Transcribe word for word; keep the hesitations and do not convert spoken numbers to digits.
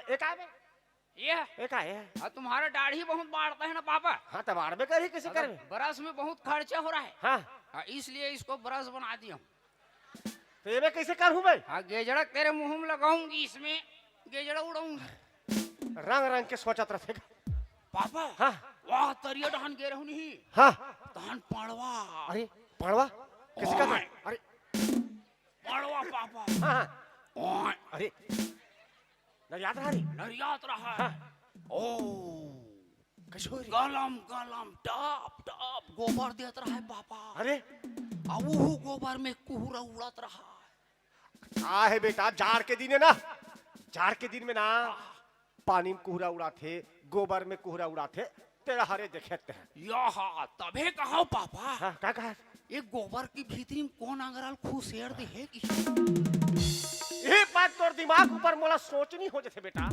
ये का बे? ये है। ये का है? और तुम्हारा दाढ़ी बहुत बाढ़ता है ना पापा। हाँ, तो बाढ़बे करही, कैसे करबे? बरस में बहुत खर्चा हो रहा है। हाँ। हाँ, इसलिए इसको ब्रश बना दिया हूँ। तो ये मैं कैसे करूँ भाई? हाँ, गेजड़ा तेरे मुंह में लगाऊंगी, इसमें गेजड़ा उड़ाऊंगी। रंग रंग के सोचत रहते। पापा। हाँ। वाह, तरिया डहान गे रहू नहीं। हाँ। तहन पड़वा। अरे, पड़वा? किसका? ओए। अरे। पड़वा पापा। हाँ, हाँ। ओए। अरे। नरियात रहा रे। नरियात रहा है। हाँ। ओ। कशोरी। गलम गलम टप टप गोबर देत रहा है पापा। अरे। अब वो गोबर में कुहरा उड़त रहा है। का है बेटा, जाड़ के दिन है ना, जाड़ के दिन में ना पानी में कुहरा उड़ाथे, गोबर में कुहरा उड़ाथे, तेरा हरे देखे ते हैं। यहा, तभे कहा पापा। हाँ, का कहा? ये गोबर की भीतरी में कौन अंगराल खुसेर दे है कि? ये बात तोर दिमाग ऊपर मोला सोचनी हो जथे बेटा।